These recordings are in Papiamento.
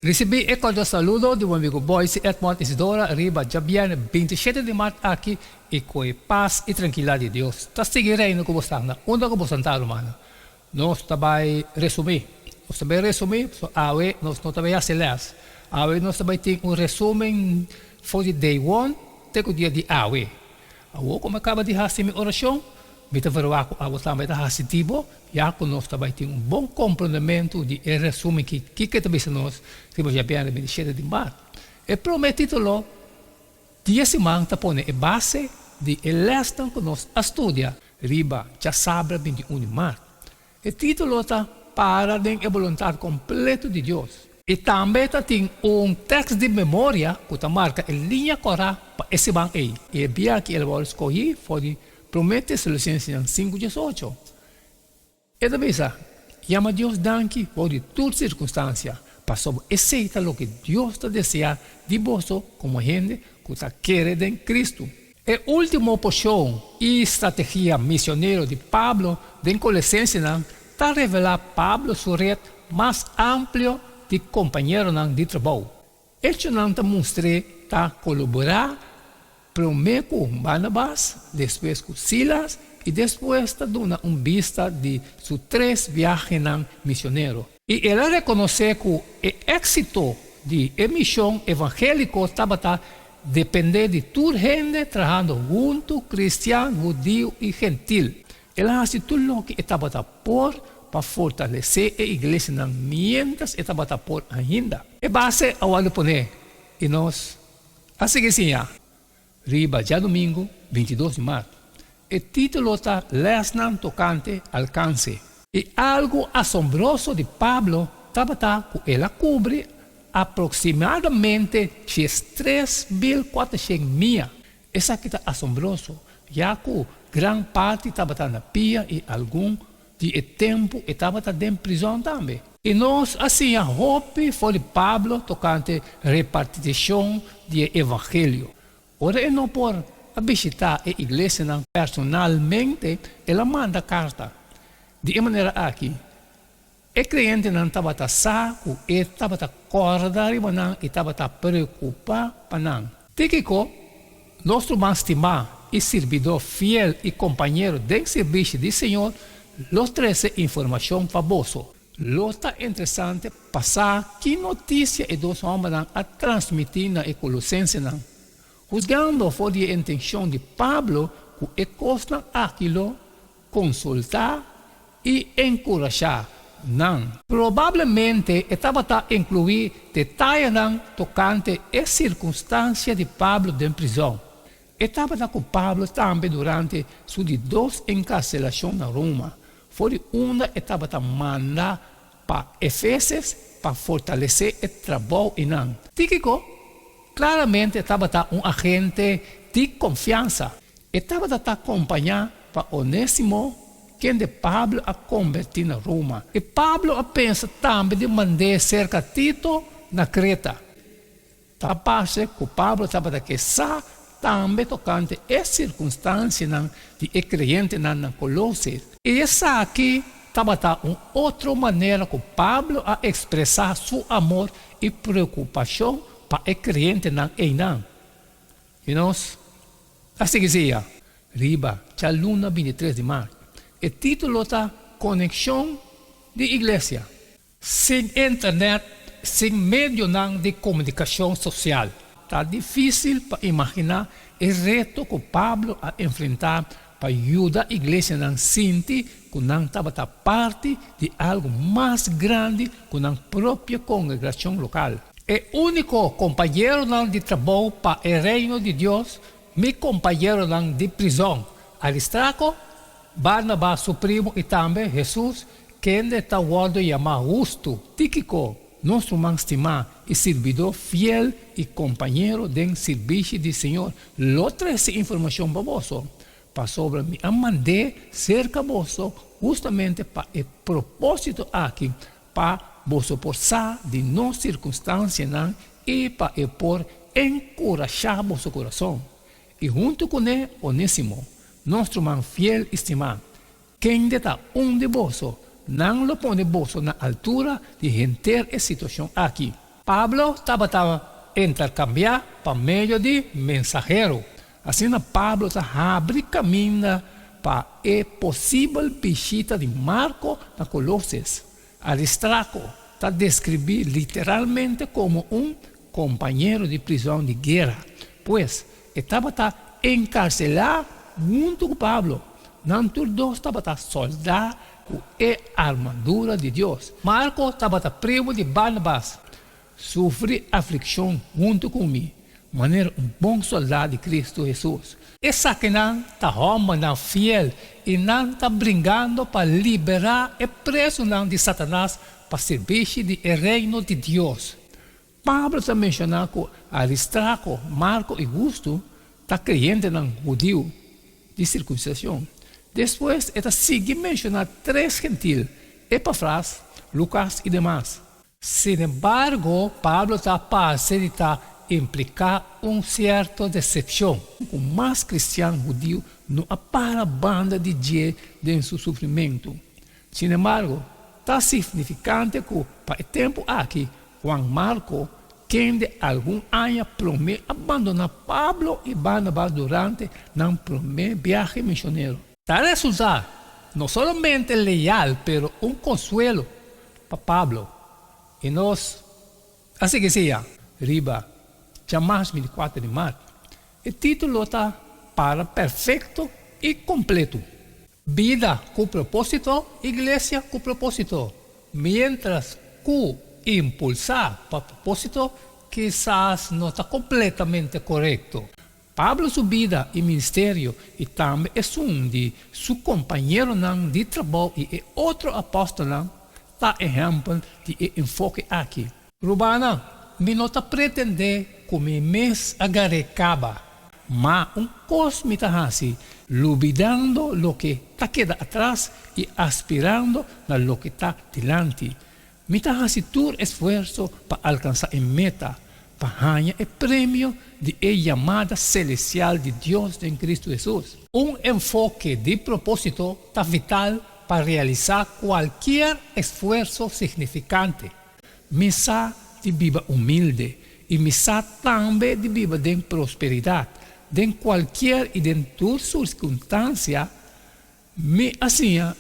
Risibí e kordial saludo di bo amigu Boyce Edmond Isidora riba djabièrnè 27 di mart aki i ku e pas i trankilidat di Dios ta sigui reina ku bo sta na unda ku bo sta ta rumannan. Nos ta bai resumí. Nos ta bai resumí pasobra awe nos no ta bai hasi lès. Awe nos ta bai tin un resumen for di day one te ku dia di awe. Awor ku mi a kaba di hasi mi orashon, mi ta verwagt ku abo tambe ta hasi di bo, ya ku nos ta bai tin un bon komprondementu di e resumen ki kiko e ta bisa nos riba djabièrnè 27 di mart. E promé título di e siman ta pone e base di e lèsnan ku nos a studia riba djasabra 21 di mart. E título ta Para den e boluntat kompleto di Dios. I tambe ta tin un tèks di memoria ku ta marka e liña kòrá pa e siman ei. I e bia aki el a wòrdu skohí for di Promé Tesalonisensenan 5:18. E ta bisa, Yama Dios danki bou di tur sirkunstansia, pasobra esei ta loke Dios ta deseá di boso komo hende ku ta kere den Kristu. E último porshon i strategia misionero di Pablo den Kolosensenan ta revelá Pablo su ret mas amplio di kompañeronan di trabou. Echonan ta mustr'é ta kolaborá promé ku Barnabas, despues ku Silas i despues ta duna un bista di su tres biahenan misionero. I el a rekonosé ku e éksito di e mishon evangéliko tabata dependé di tur hende trahando huntu, kristian, hudiu i gentil. El a hasi tur loke e tabata por pa fortalesé e iglesianan miéntras e tabata por ainda. E base a wòrdu poné i nos a sigui siña riba djadumingu 22 di mart. E título ta Lèsnan tokante alkanse. I algu asombroso di Pablo tabata ku el a kubri aproksimadamente 13.400 mia. Esaki ta asombroso, ya ku gran parti tabata na pia i algun di e tempu e tabata den prizòn tambe. I nos a siña hopi for di Pablo tokante repartishon di e evangelio. Ora e no por a bishitá e iglesianan personalmente, el a manda karta. Di e manera aki, e kreyentenan tabata sa ku e tabata kòrda riba nan i tabata preokupá pa nan. Tíkiko, nos ruman stimá i sirbidó fiel i kompañero den sirbishi di Señor, lo trese informashon pa boso. Lo ta interesante pa sa ki notisia e dos hòmbernan a transmití na e kolosensenan. Husgando for di e intenshon di Pablo ku e kosnan aki lo konsultá i enkurashá nan. Probablemente e tabata inkluí detayenan tokante e sirkunstansia di Pablo den prizòn. E tabata ku Pablo tambe durante su di dos enkarselashon na Roma, for di unda e tabata manda pa Efeses pa fortalesé e trabou einan. Tíkiko klaramente tabata un agente di konfiansa. E tabata ta kompañá pa Onésimo, kende Pablo a kombertí na Roma. I Pablo a pensa tambe di mand'é serka Tito na Kreta. Ta parse ku Pablo tabata ke sa tambe tokante e sirkunstansianan di e kreyentenan na Kolose. I esaki tabata un otro manera ku Pablo a ekspresá su amor i preokupashon pa e kreyentenan einan. I nos a sigui siña riba djaluna 23 di mart. E título ta Konekshon di Iglesia. Sin internet, sin medionan di komunikashon sosial, ta difísil pa imaginá e reto ku Pablo a enfrentá pa yuda iglesianan sinti ku nan tabata parti di algu mas grandi ku nan propio kongregashon lokal. E úniko kompañeronan di trabou pa e Reino di Dios, mi kompañeronan di prizòn, Aristarko, Barnabas su primu i tambe Hesus, kende ta wòrdu yamá Hustu, Tíkiko, nos ruman stimá i sirbidó fiel i kompañero den sirbishi di Señor, lo trese informashon pa boso, pasobra mi a mand'é serka boso hustamente pa e propósito aki, pa boso por sa di nos sirkunstansianan i pa e por enkurashá boso kurason. I huntu kuné Onésimo, nos ruman fiel i stimá, kende ta un di boso, nan lo pone boso na altura di henter e situashon aki. Pablo tabata interkambiá pa medio di mensahero. Asina Pablo ta habri kaminda pa e posibel bishita di Marko na Koloses. Aristrako ta deskribí literalmente komo un kompañero di prizòn di guera. Pues, e tabata enkarselá huntu ku Pablo. Nan tur dos tabata sòldá ku e armadura di Dios. Marko tabata primu di Barnabas. Sufri aflikshon huntu ku mi, manera un bon soldá di Kristu Hesus. Esakinan ta hòmbernan fiel i nan ta bringando pa liberá e prezunan di Satanas pa sirbishi di e Reino di Dios. Pablo ta menshoná ku Aristrako, Marko i Hustu ta kreyentenan hudiu di sirkunsishon. Despues e ta sigui menshoná tres gentil, Epafras, Lukas i Demas. Sinembargo, Pablo ta parse di ta impliká un sierto desepshon ku mas kristian hudiu no a para banda di dje den su sufrimentu. Sinembargo, ta signifikante ku pa e tempu aki Juan Marko, kende algun aña promé a bandoná Pablo i Barnabas durante nan promé biahe misionero, ta resultá no solamente leal pero un konsuelo pa Pablo i nos a sigui siña riba djamars 24 di mart. E título ta Para Perfekto i Kompletu. Bida ku propósito, Iglesia ku propósito. Miéntras ku impulsá pa propósito kisas no ta kompletamente korekto, Pablo su bida i ministerio i tambe esun di su kompañeronan di trabou i e otro apòstelnan ta ehèmpel di e enfoke aki. Rumannan, mi no ta pretendé ku mi mes a gar'é kaba, ma un kos mi ta hasi, lubidando loke ta keda atras i aspirando na loke ta dilanti. Mi ta hasi tur esfuerso pa alkansá e meta, pa haña e premio di e yamada selestial di Dios den Kristu Hesus. Un enfoke di propósito ta vital pa realisá kualkier esfuerso signifikante. Mi sa di biba humilde i mi sa tambe di biba den prosperidat. Den kualkier i den tur sirkunstansia, Mi a siña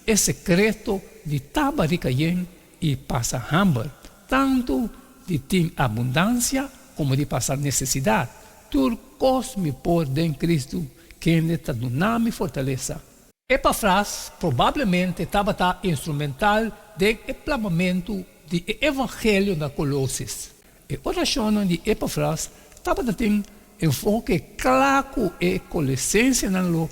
e sekreto di ta barika yen i pasa hamber, tantu di tin abundansia komo di pasa nesesidat. Tur kos mi por den Kristu, kende ta duna mi fortalesa. Epafras probablemente tabata instrumental den e plamamentu di e evangelio na Kolosis. E orashonnan di Epafras tabata tin enfoke kla ku e kolesensianan lo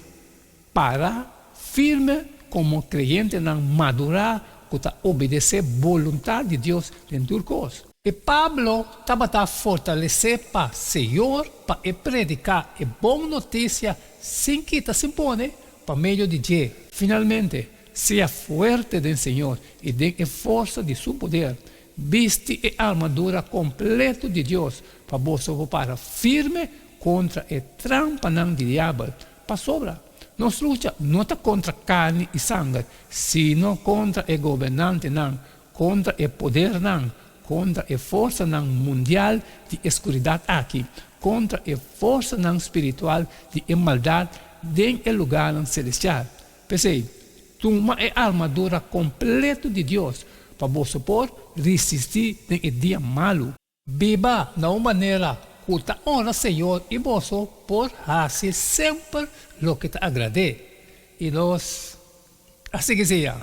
Para firme komo kreyentenan madurá ku ta obedesé boluntat di Dios den tur kos. E Pablo tabata fortalesé pa Señor pa e prediká e bon notisia sin kita sin pone pa medio di dje. Finalmente, sea fuerte den Señor i den e forsa di su poder. Bisti e armadura kompleto di Dios pa boso por para firme kontra e trampanan di diabel. Pasobra nos lucha no ta kontra karni i sanger, sino kontra e gobernantenan, kontra e podernan, kontra e forsanan mundial di e skuridat aki, kontra e forsanan spiritual di e maldat den e lugarnan selestial. P'esei, tuma e armadura kompleto di Dios pa boso por risistí den e dia malu. Biba na un manera ku ta onra Señor i boso por hasi semper loke ta agrad'é. I nos a sigui siña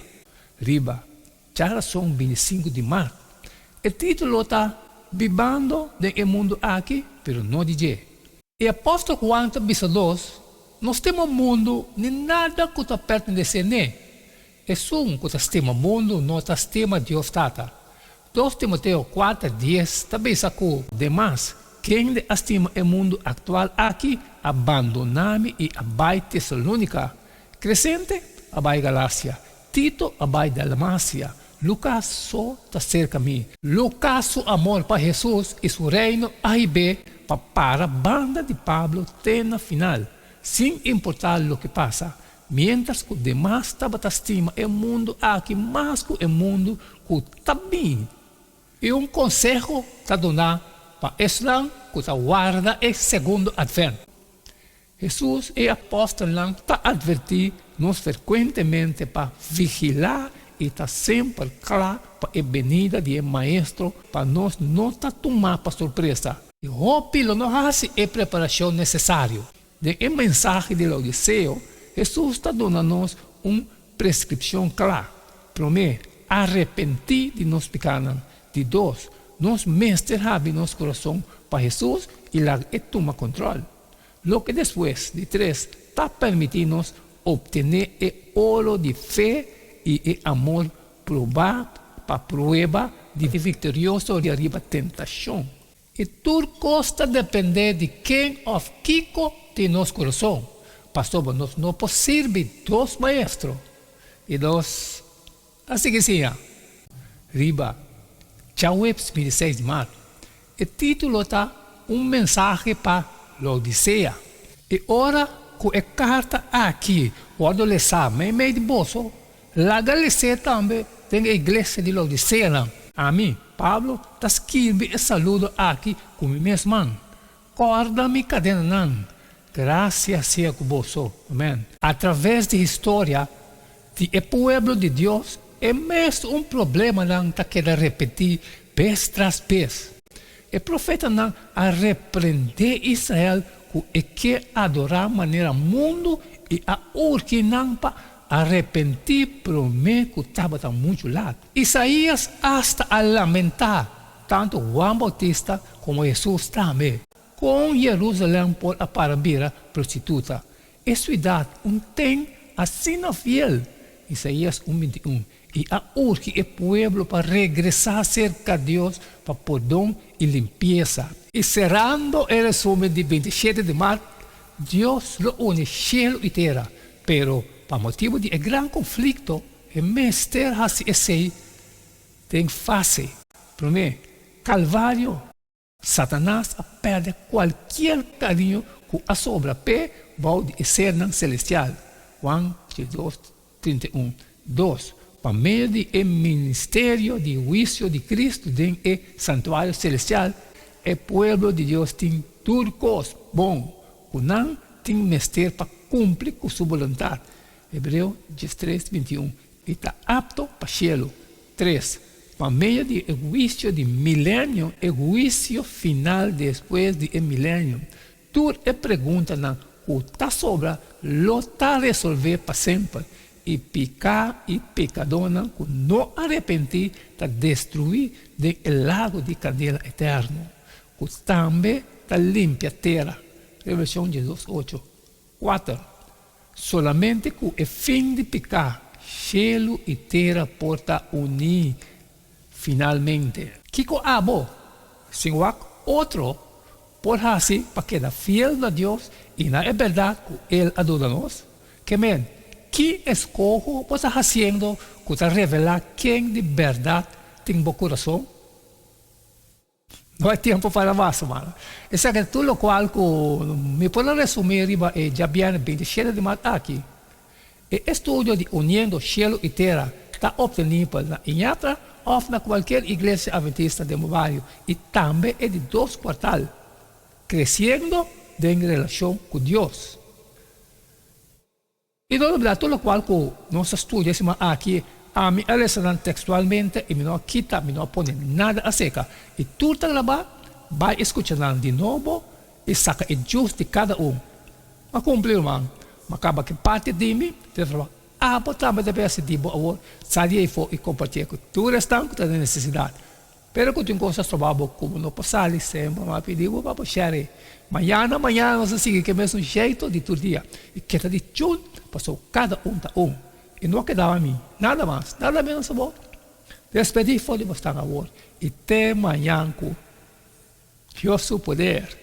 riba djarason 25 di mart. E título ta Bibando den e mundu aki, pero no di dje. E apòstel Juan ta bisa nos, No stima mundu ni nada ku ta pertenesé n'e. Esun ku ta stima mundu no ta stima Dios Tata. 2 Timoteo 4, 10 ta bisa ku, Demas, kende a stima e mundu aktual aki a bandoná mi i a bai Tesalónika. Kresente a bai Galasia, Tito a bai Dalmasia, Lukas so ta serka mi. Lukas su amor pa Hesus i su Reino a hib'é pa para banda di Pablo te na final, sin importá loke pasa, miéntras ku demas tabata stima e mundu aki mas ku e mundu ku ta bini. I un konseho ta duná pa esnan ku ta warda e segundo Atvènt. Hesus i e apòstelnan ta atvertí nos frekuentemente pa vigilá i ta semper kla pa e benida di e Maestro pa nos no ta tumá pa sorpresa. I hopi lo no hasi e preparashon nesesario. Den e mensahe di Laodiseo, Hesus ta duna nos un preskripshon kla, Promé, arepentí di nos pikánan. Di dos, nos mester habri nos kurason pa Hesus i laga e tuma kontròl. Loke despues, di tres, ta permití nos optené e oro di fe i e amor probá pa prueba di viktorioso riba tentashon. I tur kos ta dependé di ken òf kiko tin nos kurason, pasobra nos no por sirbi dos maestro. I nos a sigui siña riba djaweps 26 di mart. E título ta Un mensahe pa Laodisea. I ora ku e karta aki wòrdu lesá meimei di boso, laga les'é tambe den e iglesia di Laodiseanan. Ami, Pablo, ta skirbi e saludo aki ku mi mes man. Kòrda mi kadenanan. Grasia sea ku boso. Amèn. Atraves di historia di e pueblo di Dios, e mes un problemanan ta keda repetí bes tras bes. E profetanan a reprendé Israel ku e ke adorá manera mundu i a urgi nan pa arepentí promé ku tabata muchu lat. Isaías asta a lamentá, tantu Huan Boutista komo Hesus tambe. Kon Jerusalèm por a para bira prostituta? E siudat un ten asina fiel, Isaías un 21, i a urgi e pueblo pa regresá serka Dios pa pordon i limpiesa. I serando e resumen di 27 di mart, Dios lo uni shelu i tera, pero pa motibu di e gran konflikto e mester hasi esei den fase. Promé, Kalvario. Satanas a pèrdè kualkier kariño ku a sobra p'e bou di e sernan selestial, Juan 12, 31. Dos, pa medio di e ministerio di huisio di Kristu den e santuario selestial, e pueblo di Dios tin tur kos bon ku nan tin mester pa kumpli ku su boluntat, Hebreo 13, 21, i ta apto pa shelu. Tres, pa medio di e huisio di milenio, e huisio final despues di e milenio, tur e preguntanan ku ta sobra lo ta resolvé pa semper, i piká i pekadónan ku no arepentí ta destruí den e lago di kandela eterno, ku tambe ta limpia tera. Revelashon 12, ocho. Kuater, Solamente ku e fin di piká, shelu i tera por ta uní finalmente. Kiko abo, sin wak otro, por hasi pa keda fiel na Dios i na e bèrdat ku El a duna nos? Ke men, ki eskoho bo ta hasiendo ku ta revelá ken di bèrdat tin bo kurason? No hay tiempo para mas, hermano. Esaki ta tur locual cu mi por a resumi riba e djabièrnè 27 di mart aki. E estudio di Uniendo Cielo y Tera ta obtenibel na Iñatra of na cualkier iglesia Adventista den bo bario y tambe e di dos cuartal, Creciendo den Relacion cu Dios. I no lubidá tur lokual ku nos a studia e siman aki, ami a lesa nan tekstualmente i mi no a kita, mi no a pone nada aseka. I tur ta grabá, bai i skucha nan di nobo i saka e djus di kada un. M'a kumpli, ruman. M'a kaba ki parti di mi den trabou. Abo tambe debe hasi di bo awor, sali eifó i kompartié ku tur esnan ku ta den nesesidat. Pero ku tin kos a stroba bo ku bo no por sali semper m'a pidi bo pa bo share. Mañana mañana nos a sigui ku e mesun jeito di tur dia i keda di chun pasobra kada un ta un i no a keda mi nada mas nada menos abo. Despedí for di bosnan awor i te mañan ku Dios su poder.